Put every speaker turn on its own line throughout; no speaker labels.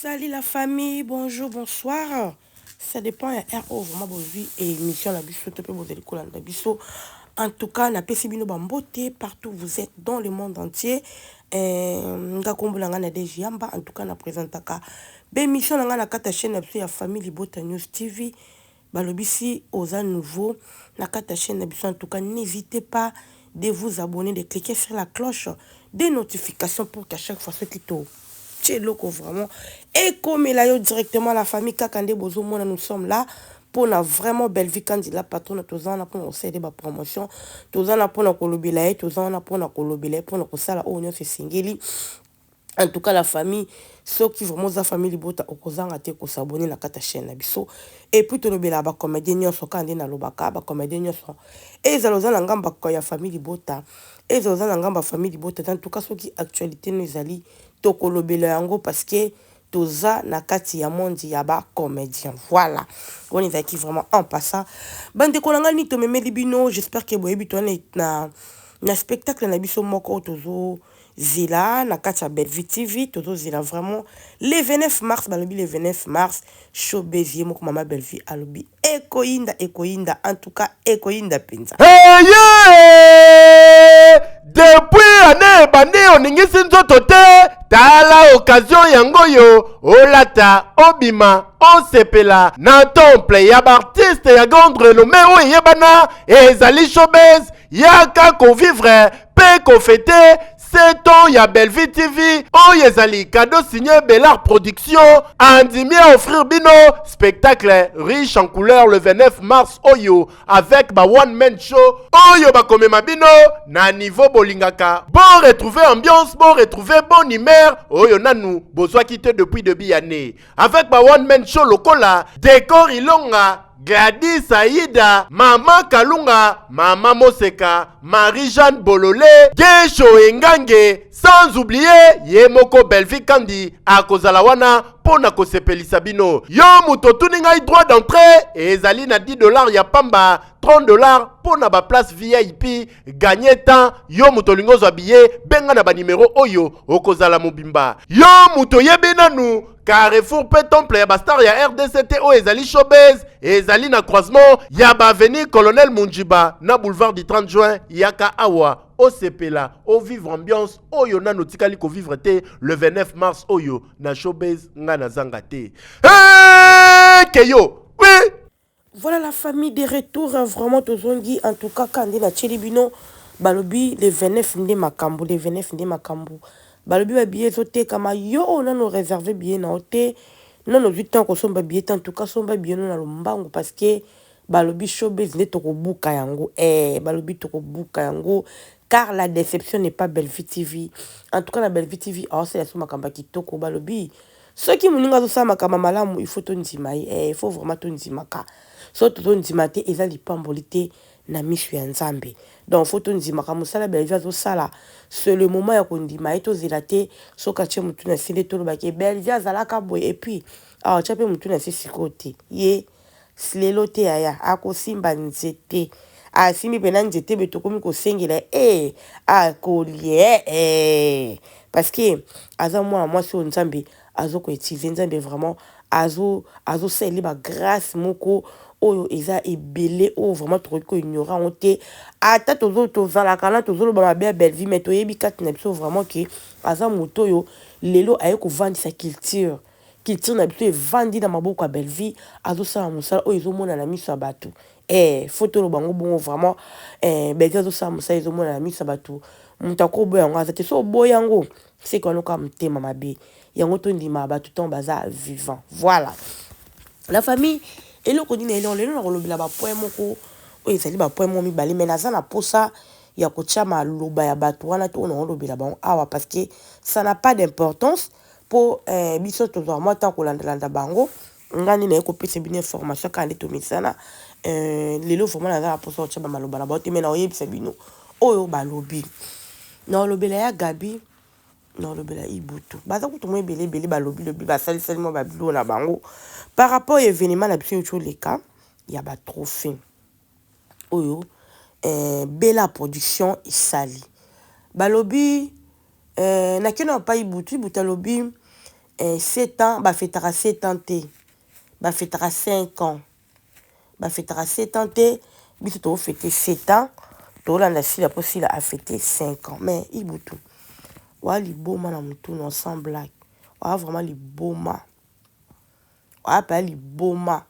Salut la famille, bonjour, bonsoir. Ça dépend ya heure oyo vraiment bozwi émission na biso to mpe bozali kolanda biso. En tout cas, napesi bino bambote partout vous êtes dans le monde entier. Nga kombo na nga na Deji Yamba, en tout cas na présentaka bémission na nga na kati ya chaîne na biso ya Famille Libota News TV. Balobi si oza nouveau na kati ya chaîne na biso, en tout cas n'hésitez pas de vous abonner, de cliquer sur la cloche des notifications pour qu'à chaque fois soki to tie eloko vraiment ekomela yo directement. La famille, kaka nde bozomona, nous sommes là mpona vraiment Bellevue Kandi la patronne. Toza wana mpona kosala bapromotion, toza wana mpona kolobela ye, toza wana mpona kolobela ye, mpona kosala oyo nyonso esengeli. En tout cas la famille, soki vraiment oza famille libota, okozanga te kos'abonner na kati ya chaîne na biso. Et puis tolobelaka bacomédien nyonso, kaka nde nalobaka, bacomédien nyonso, ezala oza na ngambo ya famille libota, ezala oza na ngambo ya famille libota. En tout cas soki actualité no ezali, tokolobela yango parce que toza na kati ya monde ya bacomédien. Voilà, wana ezalaki vraiment en passant. Bandeko na ngai, nini tomemeli bino? J'espère que boyebi, towana na spectacle na biso moko tozozela na kati ya Bellevue TV. Tozozela vraiment le 29 mars. Balobi le 29 mars, showbase, ye moko mama Bellevue alobi ekoyinda, ekoyinda, en tout cas ekoyinda mpenza.
Eye, depuis année ebandi, oningisi nzoto te. Tala occasion yango oyo, olata, obima, osepela na temple ya baartiste ya grande renommée oyo eyebana, ezali showbase. Yaka kovivre mpe kofêter 7 ans ya Bellevue TV. Oyo ezali cadeau signé Bellar Production, andimi à offrir bino spectacle riche en couleur le 29 mars oyo, avec ba one man show oyo bakomema bino na niveau bolingaka. Bo retrouver ambiance, bo retrouver bonne humeur oyo nanu bozwaki te depuis début année, avec ba one man show lokola Décor Ilonga, Gladys Aïda, Mama Kalunga, Mama Moseka, Marie-Jeanne Bololé, Gesho Engange, sans oublier ye moko Bellevue Kandi akozala wana mpo na kosepelisa bino. Yo moto otuni ngai, droit d'entrée ezali na 10 $ ya pamba, 30 $ mpo na baplace VIP. Gagne temps, yo moto olingi ozwa billet, benga na banimero oyo, okozala mobimba. Yo moto oyebi nanu carrefour mpe temple ya bastar ya RDC te, oyo ezali showbase, ezali na croisement ya baavenue Colonel Munjiba na boulevard du 30 juin. Yaka awa, osepela, ovivre ambiance oyo nano otikali kovivre te le 29 mars oyo na showbase. Ngai nazanga te. Hey, keyo oui.
Voilà la famille, de retour. Vraiment tozongi. En tout cas kaka nde natieli bino, balobi le 29 nde makambo, le 29 nde makambo. Balobi babillet ezotekama. Yo oyo nano réserve billet na yo te, nano ozwi ntango kosomba billet te, en tout cas somba billet no na lombangu parce que balobi showbase nde tokobuka yango. Balobi tokobuka yango car la déception n'est pas Bellevue TV. En tout cas na Bellevue TV aosala so makambo ya kitoko. Balobi soki moninga azosala makambo malamu, il faut tondima ye. Il faut vraiment tondimaka. So tozondima te, eza lipamboli te na miso ya Nzambe. Donc faut tondimaka mosala Bellevue azosala. C'est le moment ya kondima ye. Tozela te soki atie motu na se nde tolobaki Bellevue azalaka boye. Et puis awa atia mpe motu na se sikoyo te, ye lelo te, yaya akosimba nzete, asimbi mpena nzete be tokomi kosengela e akolie e, parce que aza mwana mwasi oyo Nzambe azokoutiliser. Nzambe vraiment azosalela bagrâce moko oyo eza ebele, oyo vraiment tokoki koignorer yango te. Ata tozalaka na tozoloba mabe ya Bellevue, mais toyebi kati na biso vraiment ke aza moto oyo lelo aye kovandisa culture. Culture na biso evandi na maboko ya Bellevue. Azosala mosala oyo ezomona na miso ya bato. Faut toloba yango bongo vraiment. Bellevue azosala mosala ezomona na miso ya bato. Moto akoboya yango aza te. So oboya yango, seke wana oka motema mabe. Yango tondima bato ntango baza vivant. Voilà la famille, eloko nini eloko lelo na kolobela bapoint moko oyo ezali bapoint moko mibale, mais naza na posa ya kotia maloba ya bato wana te oyo naolobela bango awa parce que ça n'a pas d'importance mpo biso tozwaka mwa ntango kolandalanda bango. Ngai nde naye kopesa bino information kaka nde tomesana. Lelo vraiment naza na mposa kotia bamaloba na bango te, mais naoyebisa bino oyo balobi. Naolobela ya Gabi, naolobela Ibutu. Baza kutu mwa ebele ebele. Balobi lobi, basalisali mwa babilo na bango par rapport ya événement na biso euti oleka ya batrophée oyo Bela Production esali. Balobi nakende epai Ibutu. Ibutu alobi Eh, 7 ans bafetaka 7 ans te, bafetaka 5 ans, bafetaka 7 ans te. Biso tofete 7 ans, tolanda Sila mpo Sila afete 5 ans. Mais Ibutu oya liboma na motuna, sans blague, oya vraiment liboma, oya mpenza liboma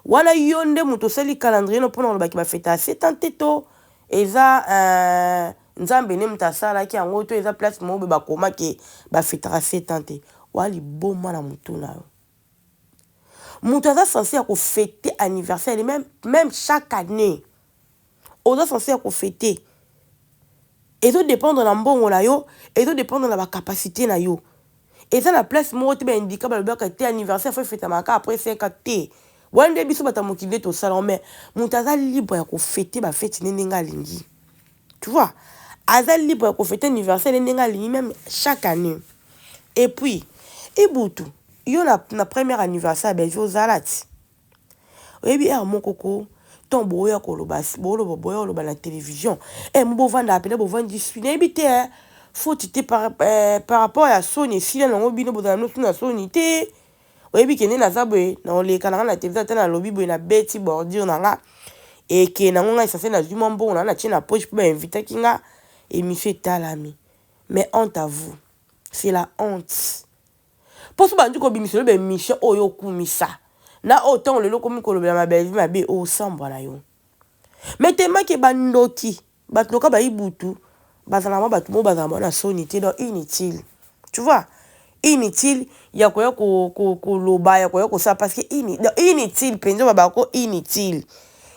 wana. Yo nde moto osali calendrier no mpona kolobaki bafeta 7 ans te, to eza Nzambe nde moto asalaki yango, to eza place moko boye bakomaki bafetaka 7 ans te? Oya liboma na motu na yo. Moto aza censé ya kofete anniversaire même chaque année, oza censé ya kofete. Ezodépendre na mbongo na yo, ezodépendre na bacapacité na yo. Eza na place moko te baindika balobaka te anniversaire faut efetamaka après 5 ans te. Wana nde biso bato ya mokili nde tosala. Mais moto aza libre ya kofete bafeti nde ndenge alingi, tu vois. Aza libre ya kofete anniversaire nde ndenge alingi, même chaque année. Et puis Ibutu, yo na premier anniversaire ya Belvi ozala ti oyebi heure moko ko ntongo boya koloba, boloba, boya koloba na télévision e mo bovandaka mpena, bovandi sui, nayebi te faute te par rapport ya soni esila nango. Bino bozala nosu na soni te. Oyebi kende naza boye na oleka na nga na télévision, ata nalobi boye, nabeti bordure na nga, eke nango ngai sase, nazwi mwa mbongo na nga, natie na poche mpo bainvitaki nga, émission etalami. Mais honte à vous, c'est la honte. Mpo so bandi kobimisa loba émission oyo okumisa na oyo, ntango lelo okomi kolobela maBelvi mabe, osambwa na yo. Mais temake bandoki, bato loka bayibutu bazala mwa bato moko bazala mwa na soni te. Donc inutile, tu vois, inutile ya koya koloba, ya koya kosala, parce que inutile mpenza, babako inutile.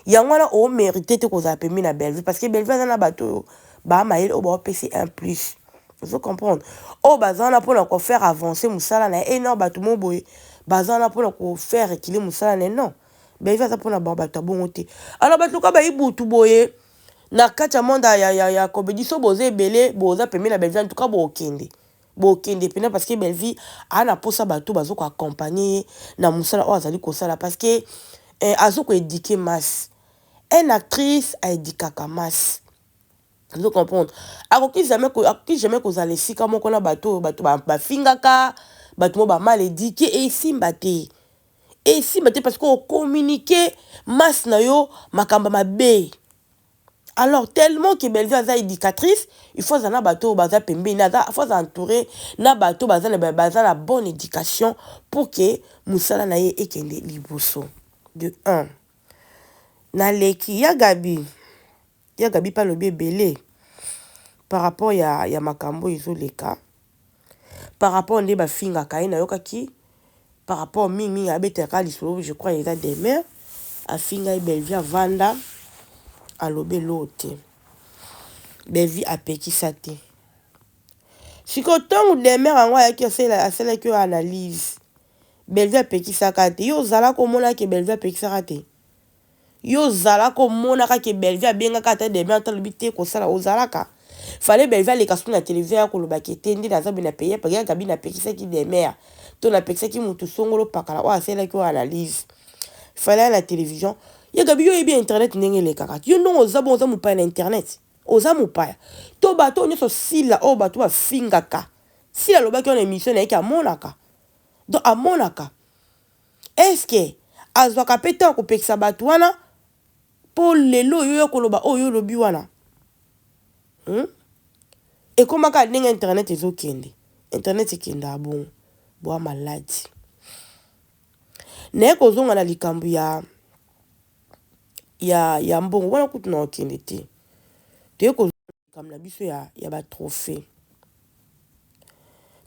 Yango wana omérite te kozala pembeni na Bellevue, parce que Bellevue aza na bato oyo bamayele, oyo baopesi un plus, ozo comprendre, oyo baza wana mpona kofaire avancer mosala na ye. E non, bato mo boye baza wana mpona kofaire reculer mosala na ye. Non, Bellevue aza mpona bato ya bongo te. Alors bato loka bayibutu boye na kati ya monde ya comédie, so boza ebele, boza pembeni na Bellevue, en tout cas bokende, bokende mpena, parce que Bellevue aa na mposa bato bazo koaccompagne ye na mosala oyo azali kosala, parce que azo koéduquer masse. Une actrice aéduquaka masse, ozo comprendre. Akoki jamais kozala esika moko na bato oyo bato bafingaka, bato mo bamal éduqué. Esimba te, esimba te, parce que ocommunique masse na yo makambo mabe. Alors tellement que Bellevue aza éducatrice, il faut aza na bato oyo baza pembeni, aza faut aza entouré na bato baza na bonne éducation pour que mosala na ye ekende liboso. De 1 naleki ya Gabi. Ya Gabi mpe alobi ebele par rapport ya makambo oyo ezoleka, par rapport nde bafingaka ye. Nayokaki par rapport mingimingi abetelaka lisolo, je crois eza Demer afinga ye. Bellevue avanda, alobi eloko te, Bellevue apekisa te. Sikoyo ntango Demer yango ayaki, asalaki oyo analyse, Bellevue apekisaka te. Yo ozala komona ke Bellevue apekisaka te? Yo ozala komonaka ke Bellevue abengaka ata Demer, ata alobi te kosala? Ozalaka fale Bellevue aleka soki na télévision ya kolobaki te nde naza boye na paye ya Gabi, napekisaki Demer to napekisaki motu songolo pakala oyo asalaki oyo analyse. Fale ya na télévision ya Gabi. Yo oyebi internet ndenge elekaka. Yo ndongo oza bon, oza mopaya na internet, oza mopaya to bato oyo nyonso Sila oyo bato bafingaka Sila alobaki wana émission na yeki, amonaka. Donc amonaka, est-ce azwaka mpe ntango kopekisa bato wana mpo lelo oyo oyo koloba oyo olobi wana, Ekomaka ndenge internet ezokende, internet ekendaka bongo. Bwa maladi naye kozonga na likambo ya mbongo wana kutu na okende te. Toye kozonga likambo na biso ya batrophée,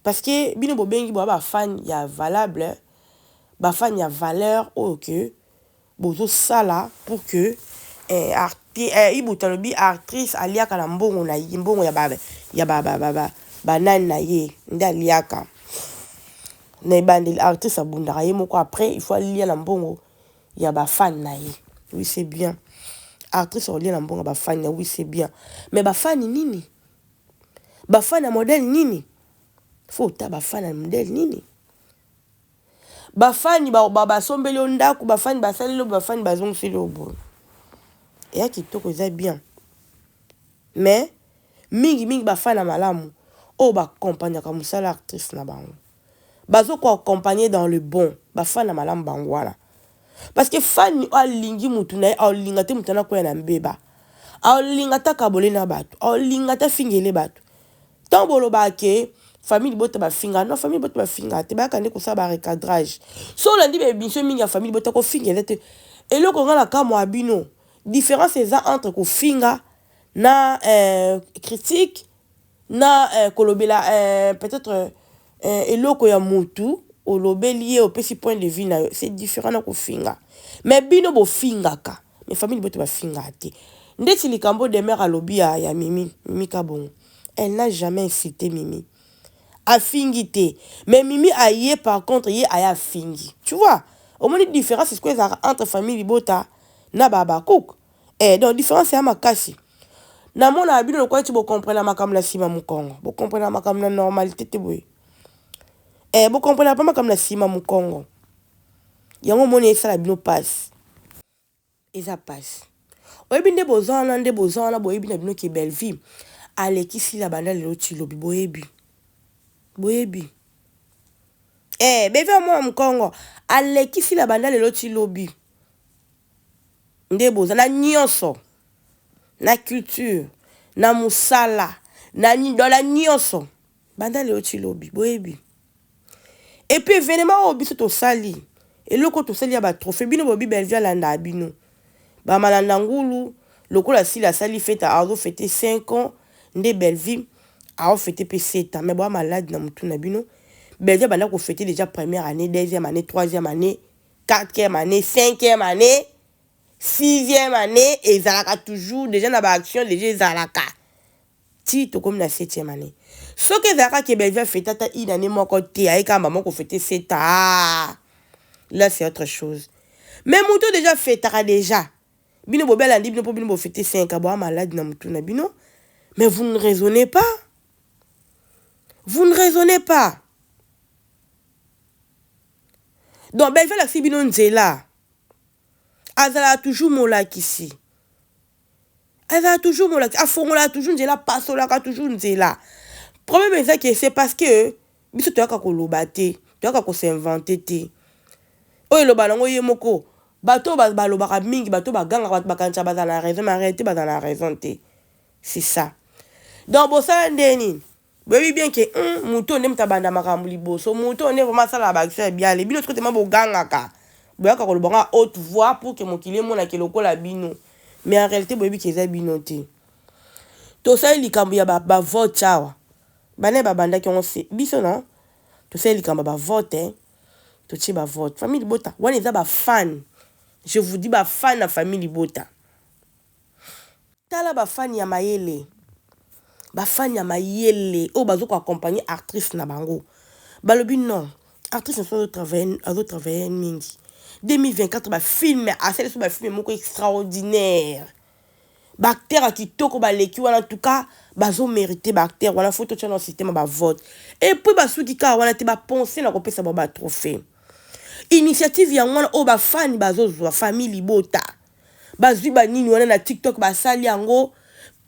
parce que bino bobengi boya bafan ya valable, bafan ya valeur oyo ke bozosala pour que Ibuta alobi actrice aliaka na mbongo na ye, mbongo ya banani na ye nde aliaka. Na ebandeli actrice abundaka ye moko, après il faut alia na mbongo ya bafan na ye. Oui, c'est bien, actrice akolia na mbongo ya bafan na. Oui, c'est bien, mais bafani nini? Bafani ya modèle nini? Faut ota bafani ya modèle nini? Bafani basombeli yo ndako, bafani basaleli yo, bafani bazongiseli yo boye, eya kitoko, eza bien. Mais mingimingi bafani ya malamu oyo baaccompagnaka mosala actrice na bango. Bazo ko accompagner dans le bon. Ba fan ya malamu bango wana. Parce que fan oyo alingi mutu na ye aolinga te mutu wana akwea na mbeba. Aolinga te akabole na bato. Aolinga te afingele bato. Ntango bolobaka ke famille libota bafinga, non, famille libota bafinga te, bayaka nde kosala ba recadrage. So olandi ba émission mingi ya famille libota, kofinga eza te. Eloko nga na kamwa bino, différence eza entre kofinga na critique na kolobela peut-être eloko ya mutu olobeli ye, opesi point de vue na yo, c'est différent na kofinga. Mais bino bofingaka, mais famille libota bafingaka te. Ndeti likambo Demer alobi ya Mimi, Mimi Kabongo, elle n'a jamais insulté Mimi, afingi te. Mais Mimi aye, par contre ye aya afingi, tu vois. Omoni différence sikoyo ezalaka entre famille libota na babacook. Donc différence ya makasi. Namona bino lokola ti bocomprendre makambo na nsima mokongo, bocomprendre makambo na normalité te boye. Bocomprendre pa makambo na nsima mokongo, yango omoni esala bino pasi, eza pasi. Oyebi nde boza wana, nde boza wana, boyebi na bino ke Bellevie alekisi la banda lelo ti lobi. Boyebi, boyebi. Bellevie amona mokongo alekisi la banda lelo ti lobi. Nde boza na nyonso, na culture, na mosala, na dola nyonso, banda lelo ti lobi, boyebi. Et puis événement oyo biso tosali, eloko tosali ya batrophée, bino boyebi Bellevie alanda bino bamalanda ngulu. Lokola Sila asali fête, azofêter 5 ans, nde Bellevie aofêter mpe 7 ans. Mais boya malade na motu na bino. Bellevie abanda kofêter déjà première année, deuxième année, troisième année, quatrième année, cinquième année, sixième année, ezalaka toujours déjà na baaction, déjà ezalaka ti tokomi na septième année. Soki ezalaka ke Bellevie afêter ata une année moko te, ayeka mama kofêter 7 ans, ah, là c'est autre chose. Mais moto déjà fêtaka déjà, bino bobelandi bino mpo bino bofêter 5 ans, boya malade na motu na bino. Mais vous ne raisonnez pas, vous ne raisonnez pas. Donc Bellevie alakisi bino nzela, azalaka toujours molakisi, azalaka toujours molakisi, afongolaka toujours nzela, apasolaka toujours nzela. Problème eza ke c'est parce que biso toyaka koloba te, toyaka kos'inventer te. Oyo eloba nango ye moko, bato balobaka mingi, bato bagangaka, bato bakanisa bazala na raison, mais en réalité bazala na raison te. C'est ça. Donc bosala nde nini? Boyebi bien ke motu oyo nde moto abanda makambo liboso, motu oyo nde vraiment asalaka baaction ya biale. Bino soki tema bogangaka, boyaka koloba ngo à haute voix pour ke mokili emonake lokola bino, mais en réalité boyebi ke eza bino te. Tosali likambo ya bavote awa, bana babandaki yango se biso non. Tosali likambo ya bavote, totie bavote famille libota wana, eza bafan, je vous dis, bafan na famille libota. Tala bafani ya mayele, bafani ya mayele oyo bazokoaccompagner actrice na bango, balobi non, actrice na so azotravaille mingi. 2024 bafilm asali so, bafilm moko extraordinaire, baacteur ya kitoko baleki wana. En tout cas bazomérite baacteur wana, faut totia na système bavote. Et puis basuki kaka wana te, bapense na kopesa bango batrophée. Initiative yango wana oyo bafani bazozwa, famille libota bazwi banini wana na TikTok, basali yango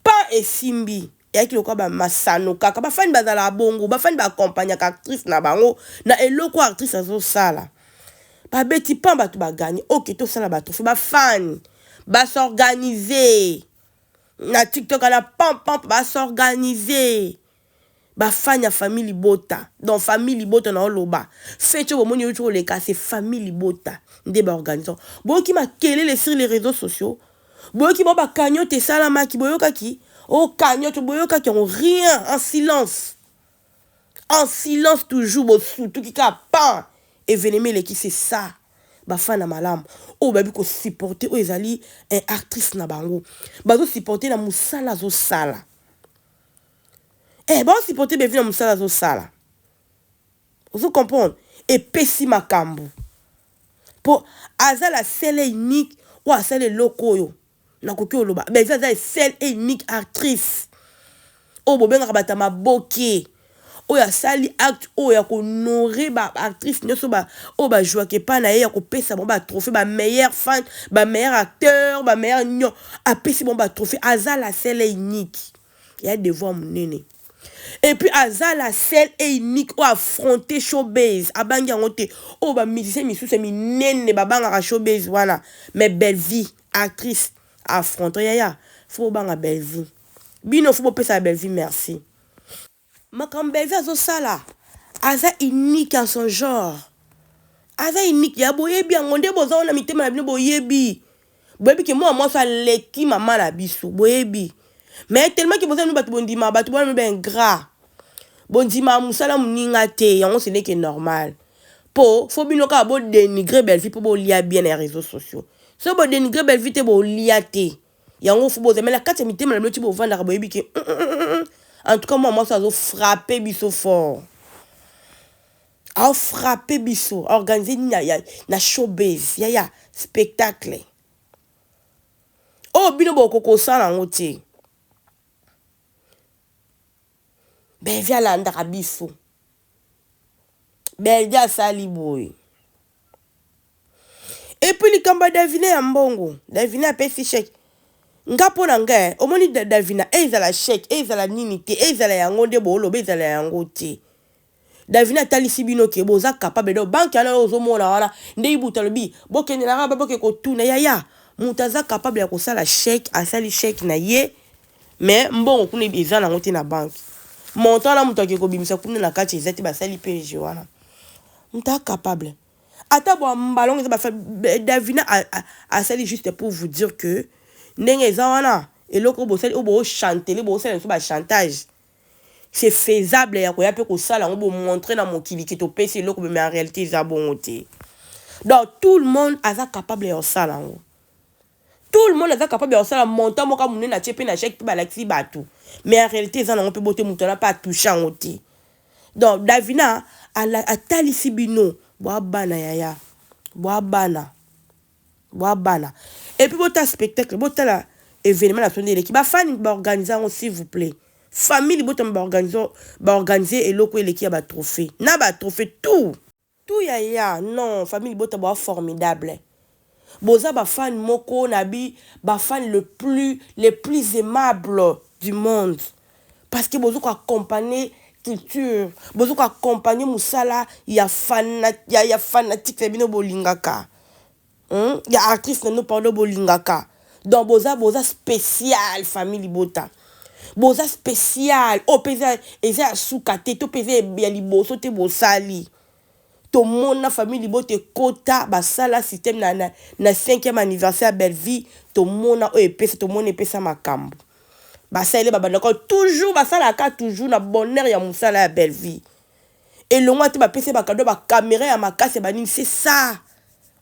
pa esimbi, eyaki lokola bamasano kaka. Bafani bazalaka bongo, bafani baaccompagnaka actrice na bango na eloko actrice azosala. Babeti pan, bato baganye, ok, tosala batrophée. Bafani bas'organiser na TikTok na pam pam, bas'organiser, bafani ya famille libota. Donc famille libota na oloba feti oyo bomoni euti koleka, c'est famille libota nde baorganiser. Boyoki makelele sur les réseaux sociaux, boyoki bao bacagnotte esalamaki, boyokaki o cagnotte, boyokaki yango? Rien, en silence, en silence toujours. Bosutuki kaka pan, événement eleki. C'est ça bafana malamu oyo bayebi kosupporter oyo ezali actrice na bango, bazosupporter na mosala azosala. Bazosupporter Bellevie na mosala azosala, ozo comprendre? Epesi makambo mpo aza la seule unique oyo asala eloko oyo nakoki oloba. Bellevie aza seule et unique actrice oyo bobengaka bato ya maboke, oyo asali acte oyo ya kohonorer baactrice nyonso oyo bajwaka epai na ye, ya kopesa bango batrophée, bameilleur fan, bameilleur acteur, bameilleur nyo, apesi bango batrophée. Aza la seule unique, ya devoir monene. Et puis aza la seule et unique oyo affronter showbase, abangi yango te. Oyo ba musicien misusu ya minene babangaka showbase wana, mais Bellevie actrice affronte yaya, faut bobanga Bellevie. Bino faut bopesa Bellevie merci. Makambo Bellevie azosala aza unique en son genre, aza unique ya boyebi yango nde boza wana mitema na bino boyebi, boyebi ke mwana mwasi aleki mama na biso boyebi, mais tellement ke boza bino bato bondima bato bwana bino ba ingrat, bondima mosala moninga te, yango ce n'est que normal po faut bino kaka bo dénigrer Bellevie po bolia bien na réseaux sociaux. So bo dénigrer Bellevie te bolia te, yango faut boza mais na kati ya mitema na bino ti bovandaka boyebi ke en tout cas mwana mwasi azo frapper biso fort, aofrappe biso, organise nini na showbase yaya spectacle oyo bino bokoki kosala yango te. Bellevie alandaka biso, Bellevie asali boye. Et puis likambo ya Davina ya mbongo, Davina apesi chèque nga mpo na ngai omoni Davina ezala chèque ezala nini te, ezala yango nde booloba ezala yango te. Davina atalisi bino ke boza capable, donc banque wana oyo ozomona wana nde Ibutu alobi bokendelaka ba boke kotuna yaya, moto aza capable ya kosala chèque, asali chèque na ye mais mbongo kuna eza nango te na banque, montant wana moto ake kobimisa kuna na kati eza te, basali PG wana moto aza capable ata bwa mbalongo eza. Davina asali juste pour vous dire que ndenge eza wana eloko bosali oyo bochantele bosala biso bachantage, c'est faisable ya koya mpe kosala yango, bomontre na mokili ke topesi eloko, mais en réalité eza bongo te. Donc tout le monde aza capable ya kosala yango, tout le monde aza capable ya kosala montant moko monene atie mpe na chèque mpe balakisi bato, mais en réalité eza nango mpe bote, moto wana mpe atouche yango te. Donc Davina atalisi bino bwa bana yaya, bwa bana, bwa bana. Et puis botala spectacle, botala événement na sonde eleki, bafani baorganize yango, s'il vous plaît, famille botama baorganize eloko eleki ya batrophée na batrophée tout tout yaya. Non, famille bota boa formidable, boza bafani moko na bi bafani le plus les plus aimables du monde, parce que bozo koaccompagner culture, bozo koaccompagner mosala ya, ya fanatique na bino bolingaka, Ya actrice na bino, pardon, bolingaka. Donc boza spécial, famille libota boza spécial. Oyo mpe eza ya suka te to mpe eza ya liboso te bosali. Tomona famille libota ekota basala système na 5e anniversaire ya Bellevie, tomona oyo epesa, tomona epesa makambo basaleli, babandaka toujours, basalaka toujours na bonheur ya mosala ya Bellevie elongo te, bapesi bacadeau, bacaméra ya makasi ya banini. C'est ça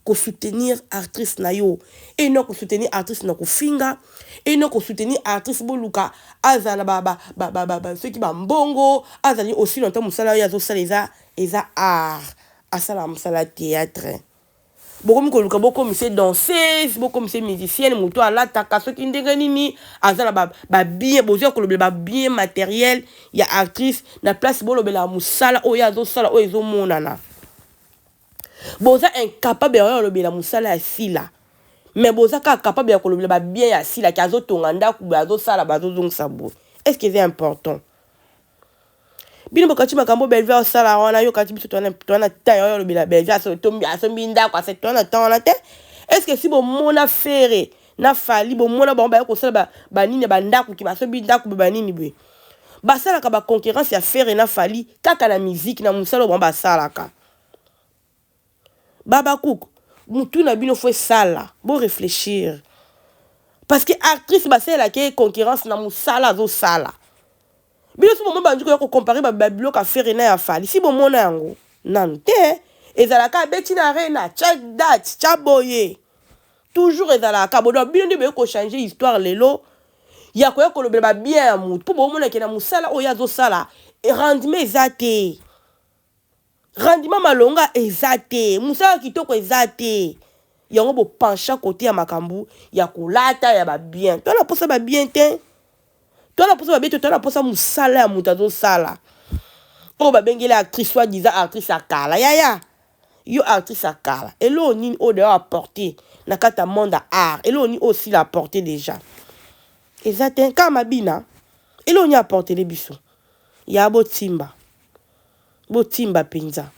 kosoutenir actrice na yo, eno kosoutenir actrice na kofinga, eno kosoutenir actrice boluka azala soki bambongo azali aussi longtemps mosala oyo azosala eza art, asala mosala théâtre. Bokomi koluka bokomisa danseuse, bokomisa musicienne, moto alataka soki ndenge nini, aza na babien, bozwa kolobela babien matériel ya actrice na place bolobela mosala oyo azosala oyo ezomonana. Boza incapable ya kolobela mosala ya Sila, mais boza kaka capable ya kolobela babien ya Sila ki azotonga ndako boye, azosala, bazozongisa boye. Est ce que eza important? Bino bokati makambo Bellevie asala wana, yo kati biso towana temps oyo olobela Bellevie asombi ndako, ase towana temps wana te. Est ce que si bomona Ferre na Fally, bomona bango baya kosala banini ya bandako ki basombi ndako boye, banini boye, basalaka baconcurrence ya Ferre na Fally kaka na musique, na mosala oyo bango basalaka? Babakuku mutu na bino faut esala bo réfléchir, parce que actrice basalelaka ye concurrence na mosala azosala. Bino so bomoi bandi koya kocomparer babiloko ya Ferre na ya Fally, si bomona yango nanu te. Ezalaka abeti na Arena, tya date, tya boye, toujours ezalaka bo. Donc bino nde boye kochanger histoire lelo ya koya kolobela babien ya motu, mpo bomonake na mosala oyo azosala rendement eza te, rendement malonga eza te, mosala kitoko eza te. Yango bopencha kote ya makambo ya kolata ya babien. To na mposa babien te, to na mposa babien te, to na mposa mosala ya moto azosala oyo babengeli actrice, soit disant actrice ya kala. Yaya, yo actrice ya kala, eloko nini oyo deya apporte na kati ya monde ya art? Eloko nini oyo osila apporte déjà? Eza te kaka mabina. Eloko nini apportele biso? Ya botimba. Botimba mpenza.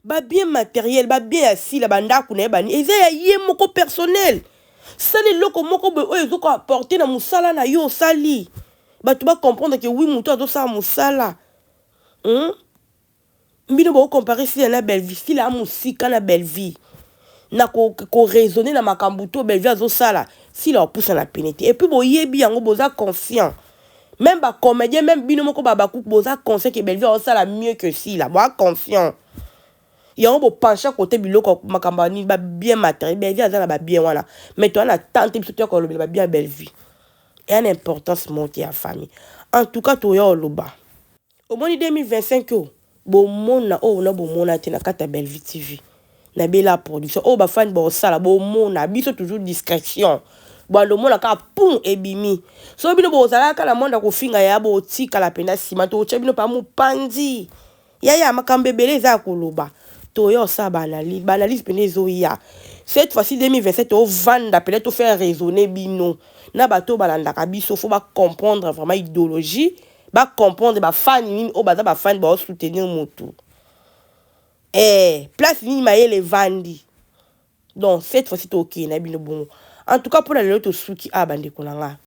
Ba bien matériel, ba bien ya Sila, bandako na ye, bani eza ya ye moko personnel. Sala eloko moko boye oyo ezokoapporter na mosala na yo. Osali, bato bacomprendre que oui, moto azosala mosala. Bino bokocomparer Sila na Bellevie. Sila ya mosika na Bellevie na koraisonner na makambo to Bellevie azosala. Sila opusana pene te. Et puis boyebi yango, boza conscient. Même bacomédien, même bino moko babakuku, boza conscient que Bellevie azosala mieux que Sila. Boza conscient yango, bopencha kote biloko, makambo ya nini, babien matériel. Bellevie aza na babien wana, mais toza na tante biso toya kolobela babien ya Bellevie eya na importance moko te ya famille. En tout cas, toya oloba, omoni 2025 oyo bomona oyo na bomona te na kati ya Bellevie TV na Bela Production oyo bafani bosala, bomona biso toujours discrétion. Bwanda omona kaka pum, ebimi. So bino bozalaka na monde ya kofinga, ya botikala mpenza nsima. Totya bino mpa mopanzi yaya. Makambo ebele eza ya koloba. Toya osala baanalyse, baanalyse mpena ezoya. Cette fois-ci 2027, ovanda mpena, tofaire raisonner bino na bato oyo balandaka biso. Faut bacomprendre vraiment idéologie, bacomprendre bafani nini oyo baza bafani baosoutenir motu, place nini mayele evandi. Donc cette fois-ci tokende na bino bongo. En tout cas, mpona lelo tosuki awa, bandeko na nga.